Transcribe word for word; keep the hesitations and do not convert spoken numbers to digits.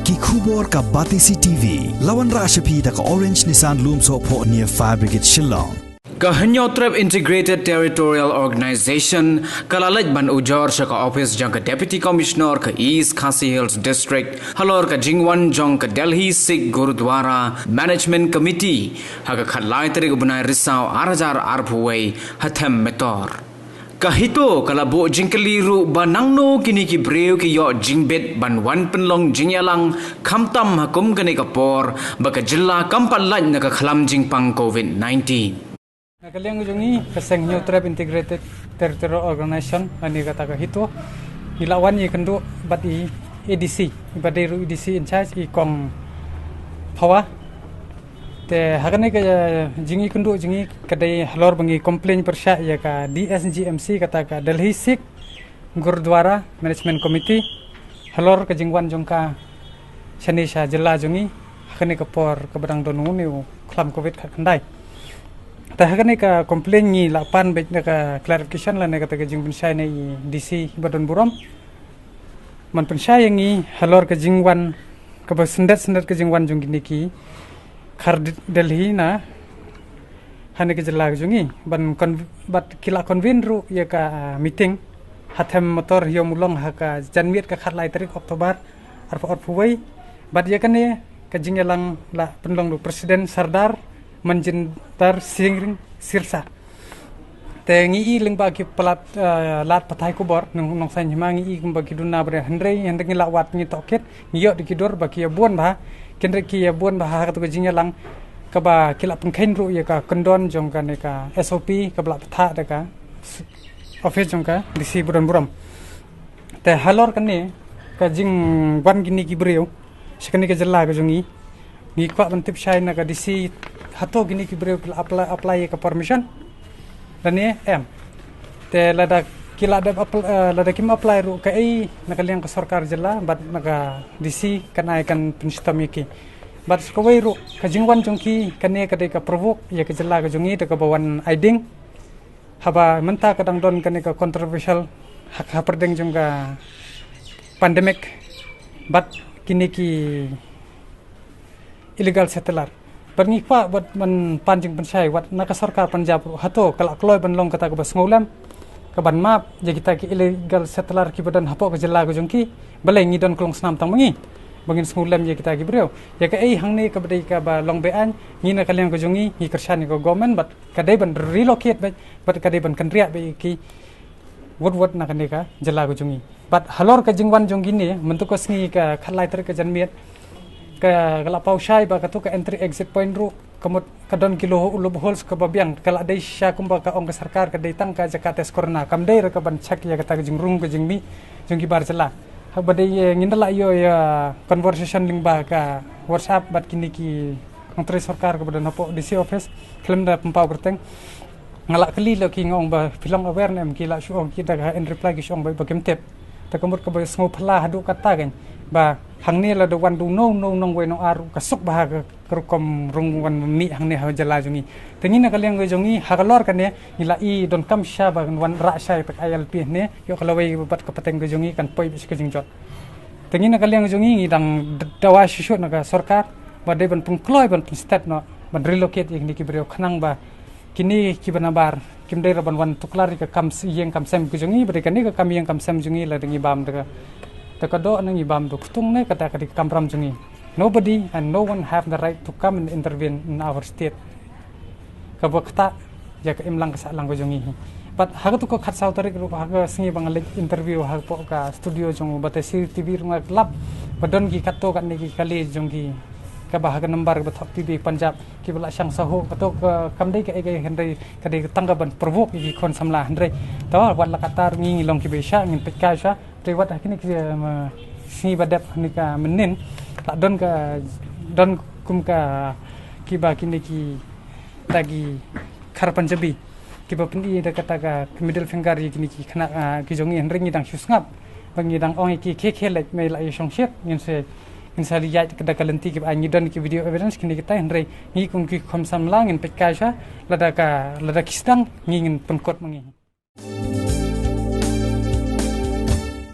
Ki khubor ka Batesi T V. La wanrah sha phi da ka Orange Nissan Lumsohphoh near Fire Brigade Shillong. Ka Hynñiewtrep Integrated Territorial Organization ka la leit ban ujor sha ka ophis jong ka Deputy Commissioner ka East Khasi Hills District halor ka jingwan jong ka Delhi Sikh Gurdwara Management Committee ha ka khatlai tarik u bnai Risaw ar hajar arphew wei ha Them Metor. Ka HITO ka la buh jingkylli ruh ba nangno kine ki briew ki ïoh jingbit ban wan pynlong jingïalang khamtam ha kum kane ka por ba ka jylla kam pat lait na ka khlam jingpang COVID nineteen. Na ka liang jong ngi ka seng Hynñiewtrep Integrated Territorial Organization, ani kata ka HITO, ngi la wan ïakynduh bad i ADC, i ba dei ruh ADC in charge, i Kong Phawa. Te ha kane ka jingïakynduh jong ngi ka dei halor ba ngi complain pyrshah ïa ka DSGMC, kata ka Delhi Sikh Gurdwara Management Committee, halor ka jingwan jong ka shane sha jylla jong ngi ha kane ka por kaba dang don une u khlam COVID khatkhyndai. Te ha kane ka complain ngi la pan beit da ka clarification lane kata ka jingpynshai na i DC ba don burom. Man pynshai ïa ngi halor ka jingwan kaba syndet syndet ka jingwan jong kine ki khar Delhi na hane ka jylla ka jong ngi ban kon-, bad ki la convene ruh ïa ka, ah, meeting ha Them Metor Hynñiewmulong ha ka janmiet ka khatlai tarik October arphew arphew wei. Bad ïa kane ka jingïalang la pynlong da u President Sardar Manjinder Singh Sirsa. Te ngi i lyngba ki palat, eh, lad pathai khubor nong, nongsan hima ngi i kumba ki duna bad hynrei hynrei ngi la wad ngi tohkit ngi ïoh da ki dur ba ki ïa bun bha, hynrei ki ïa bun bha ha katu ka jingïalang kaba ki la pynkheiñ ruh ïa ka kyndon jong kane ka SOP kaba la pathah da ka ophis jong ka DC ba don burom. Te halor kane ka jingwan kine ki briew sha kane ka jylla ka jong ngi, ngi kwah ban tip shai na ka DC hato kine ki briew ki la apply, apply ïa ka permission lane em. Te lada ki la dep apply, eh, lada kim apply ruh kaei na ka liang ka sorkar jylla bad na ka DC kan ai kan pynshitom ïa ki. Bad sa kawei ruh ka jingwan jong ki kane ka dei ka provoke ïa ka jylla ka jong ngi da kaba wan ai ding. Haba mynta ka dang don kane ka controversial ha, hapdeng jong ka pandemic bad kine ki illegal settler. Bad ngi kwah bad ban pan jingpynshai wat na ka sorkar Punjab ruh hato ka la kloi ban long kata kaba sngewlem kaban map ïa kita ki illegal settler kiba don hapoh ka jylla ka jong ki. Balei ngi don ka longsnam tang ma ngi ba ngin sngewlem ïa kita ki briew. Ïa kaei hangne kaba dei kaba long be-aiñ, ngi na ka liang ka jong ngi ngi kyrshan ïa ka government bad ka dei ban relocate bad, bad ka dei ban kynriah bad ïa ki wut wut na kane ka jylla ka jong ngi. Bad halor ka jingwan jong kine mynta ka sngi ka khatlai tarik ka janmiet ka, ka la paw shai ba katu ka entry exit point ruh ka mut ka don ki loop-, loopholes kaba biang, ka la dei shisha kumba ka ong ka sorkar ka dei tang ka jaka test corona, kam dei ruh kaban check ïa kata ka jingrung ka jingmih jong ki bar jylla. Haba dei, eh, ngin da la ïoh ïa conversation lyngba ka WhatsApp bad kine ki nongtrei sorkar kaba don hapoh DC office khlem da pynpaw kyrteng. Nga la kylli la ki, nga ong ba phi long aware ne em, ki la shu ong ki da ka in reply ki shu ong ba, ba kim tip. Te ka mut kaba sngewphylla haduh katta kein ba hangne lada wan da uno uno u nongwei nongar ka suk bha ka, ka rukom rung wan mih hangne ha jylla jong ngi. Te ngi na ka liang ka jong ngi halor kane ngi la i donkam shisha ba wan rah shai ïa ka ILP hangne, ïoh ka lawei bad ka pateng ka jong ngi kan poi beit sha ka jingjot. Te ngi na ka liang ka jong ngi ngi dang d-, dawa shuh shuh na ka sorkar ba dei ban pynkloi ban pynstet noh ban relocate ïa kine ki briew khnang ba kine kiba nabar kim dei ruh ban wan tuklar ïa ka kam s-, ïing kam sem ka jong ngi, ba dei kane ka kam ïing kam sem jong ngi lada ngi bam da ka, da ka doh ne ngi bam da ka ktung ne kata ka dei ka kamram jong ngi. Nobody and no one have the right to come and intervene in our state. Kaba ktah ïa ka imlang ka sahlang ka jong ngi hi. Bad ha katu ka khatsaw tarik ruh ha ka sngi ba nga leit interview hapoh ka studio jong Batesi TV ruh nga lap ba don ki katto katne ki kali jong ki kaba ha ka number kaba thok TV Punjab kiba la shang sahuh, kato ka kam dei kaei kaei hynrei ka dei tang ka ban provoke ïa ki khun samla hynrei. Te wat la katta ruh ngi ngi long kiba sha ngin peit kai sha. Te wat ha kine ki, em, sngi ba dep ha kane ka mynnin la don ka, don kum ka kiba kine ki ta ki khar Punjabi kiba pyni da kata ka middle finger ïa kine ki khynnah, ah, ki jong ngi, hynrei ngi dang shu sngap ba ngi dang ong ïa ki khie khie leit, me la ïa shong shit, ngin sa, ngin sa ïaid da ka lynti kiba, ah, ngi don ki video evidence kine kita, hynrei ngi kum ki khun samla ngin peit kai sha, lada ka, lada ki sdang ngi ngin pynkut ma ngi.